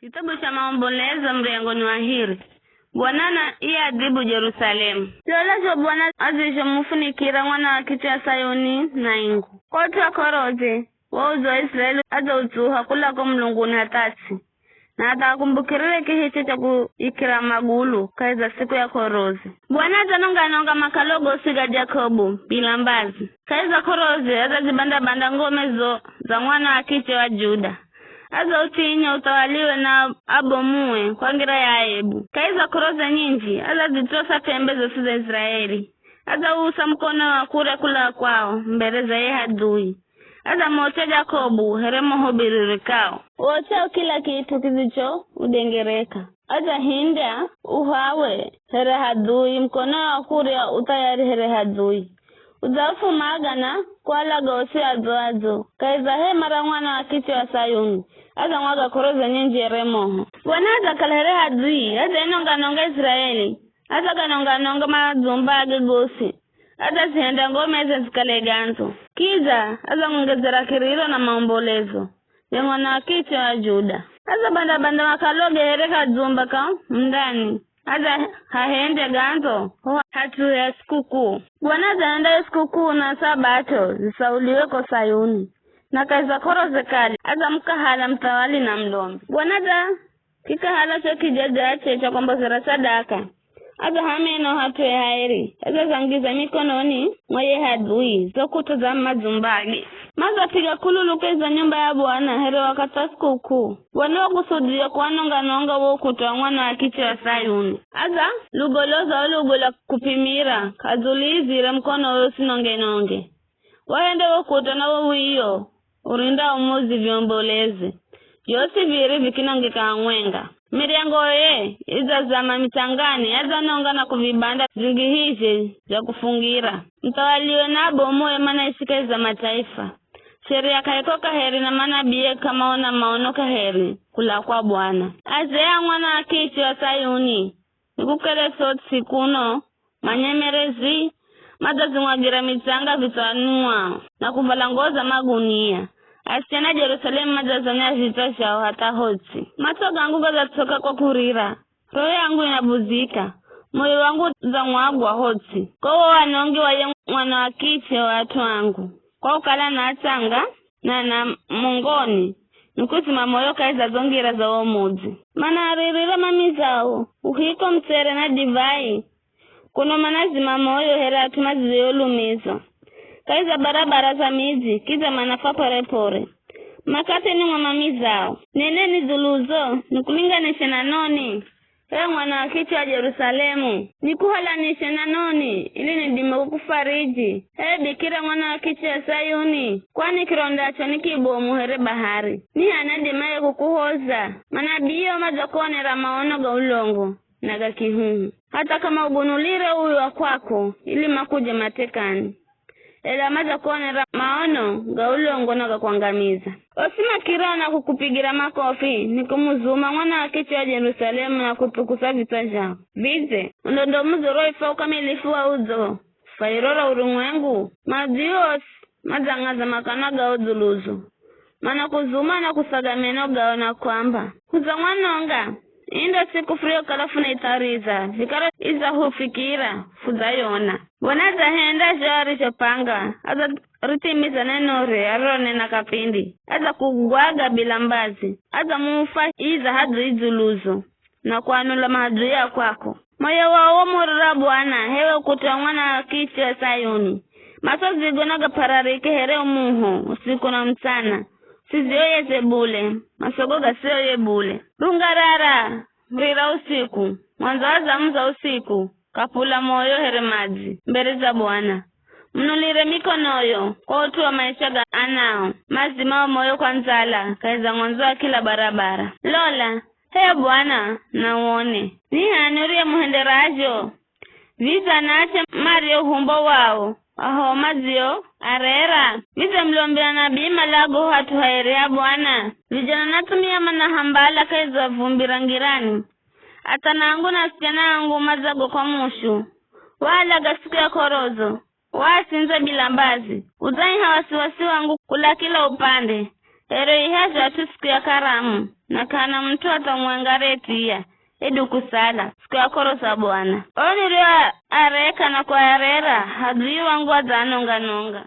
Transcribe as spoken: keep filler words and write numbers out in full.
Kitabu cha Maombolezo, muryango ni wa hiri. Bwana na iadhibu Jerusalemu. Lola zho Bwana azhizhomufunikira mwana wa kiche wa Sayuni na ingu. Kot'u wa k'oroze, wo udzo wa Israeli adzautsuha kula ko mulunguni hatha ts'i, na atha akumbukirire kihiche cha kuikira magulu kahi za siku ya k'oroze. Bwana adzanonga-nonga makalo gosi ga Jakobu bila mbazi. Kahi za k'oroze adzazibanda-banda ngome zo za mwana wa kiche wa Juda. Adzauthinya uthawaliwe na abomue kwa ngira ya aibu. Kahi za k'oroze nyinji, adzazitosa p'embe zosi za Israeli. Adzauusa mukono wa kurya kula kwao mbere za ye hadhui. Adzamwocha Jakobu here moho biririkao. Wochao kila kit'u kidzicho udengereka. Adzahindya uhawe here hadhui, mukono wa kurya u thayari here hadhui. Udzafumaga na kualaga osi adzo-adzo kahi za hema ra mwana wa kiche wa Sayuni, adzamwaga k'oroze nyinji here moho. Bwana adzakala here hadhui, adzainonga-nonga Israeli, adzaganonga-nonga madzumba age gosi, adzazihenda ngomeze zikale gandzo. Kidza adzamwongezera kiriro na maombolezo, ye mwana wa kiche wa Juda. Adzabanda-banda makaloge here kadzumba ka mundani, adzahahendya gandzo ho hat'u ya sikukuu. Bwana adzahenda yo sikukuu na sabato zisauliwe ko Sayuni, na kahi za k'oroze kali adzamukahala muthawali na mulombi. Bwana adza kikahala cho kijajache cha kwambozera sadaka, adzahamena hat'u ya hairi, adzazangiza mikononi mwa ye hadhui zo kuta za madzumbage. Madzapiga k'ululu kahi za nyumba ya Bwana here wakathi wa sikukuu. Bwana wakusudia kuwanonga-nonga wo ukuta wa mwana wa kiche wa Sayuni. Adza lugoloza wo lugo lwa kupimira, k'adzuliizire mukonowe usinonge-nonge. Wahende wo ukuta na wo wiyo urindao mudzi viomboleze, vyosi viri vikinongeka hamwenga. Miryangoye idzazama mitsangani, adzanonga na kuvibanda vingihizhe vya kufungira. Muthawaliwe na abomue manaishika za mataifa. Sheria k'aiko kaheri na manabie k'amaona maono kaheri kula kwa Bwana. Azee a mwana wa kiche wa Sayuni, nikukere sots'i kuno, manyemerezi, madzazimwagira mitsanga vitswani mwao, na kuvala nguwo za magunia. Asichana Jerusalemu madzazanya vitswa zhao hatha hots'i. Matso gangu gadzatsoka kwa kurira, roho yangu inabuzika, moyo wangu udzamwagwa hots'i. Ko wo wanongi wa ye mwana wa kiche wa at'u angu, kwa kukala na atsanga, na na mongoni, nikuzima moyo kahi za zo ngira za wo mudzi. Mana aririra mamizao, uhiko mutsere na divai, kuno manazima moyo here at'u madziyo lumizo. Kahi za barabara za midzi, kidza manafa pore-pore. Makatheni mwa mamizao. Neneni dzuluzo, nikulinganishe na noni. Ee mwana wa kiche wa Jerusalemu, nikuhalanishe na noni, ili nidime kukufariji. Ee bikira mwana wa kiche wa Sayuni, kwani kirondacho ni kibomu here bahari. Ni h'ani adimaye kukuhoza? Manabio madzakuonera maono ga ulongo na ga kihuhu. Hatha k'amaugunulire uwi wa kwako, ili makuje matekani. Ela madzakuonera maono ga ulongo na ga kwangamiza. Osi makirao na kukupigira makofi, nikumuzuma mwana wa kiche wa Jerusalemu na kuthukusa vitswa zhao. Vidze, undo ndo muzoro ifwa ukamilifu wa udzo, fwairo ra urumwengu? Madzi osi madzang'aza makanwa gao dzuluzo. Manakuzuma na kusaga meno gao na kuamba, "Kudzamwanonga, ii ndo siku furiyokala funaithariza, vikara idzahufikira, fudzayona." Bwana adzahenda zho arizhopanga, adzarithimiza nenore arironena kapindi, adzakugwaga bila mbazi, adzamufwa iza hadhui dzuluzo, na kuanula maadui a kwako. Moyo wao womurira Bwana, h'ewe ukuta wa mwana wa kiche wa Sayuni. Matsozigo nagapararike here umuho usiku na mutsana. Usiziyoyeze bule, masogo gasiyoye bule. Rungarara, murira usiku, mwandzo wa zamu za usiku, kapula moyo here madzi, mbere za Bwana. Munulire mikonoyo kwa ut'u wa maisha ga anao, mazimao moyo kwa ndzala kahi za ng'ondzo wa kila barabara. Lola, h'ewe Bwana, na uone. Ni h'ani uriyemuhenderazho? Vidze anaache mario uhumbo wao, aho madzio arera? Vidze mulombi anabii malago hat'u hairi ha Bwana? Vijana na athumia manahambala kahi za vumbi ra ngirani. Atsana angu na asichana angu madzagwa kwa mushu. Waalaga siku ya k'orozo, waasindza bila mbazi. Udzaiha wasiwasi wangu kula kila upande, Ero iha zhat'u siku ya karamu, na k'ana mut'u hata mwenga aretiya, hedu kusala, siku ya k'oro za Bwana. O nirio a- areka na kuarera, adhui wangu adzaanonga-nonga.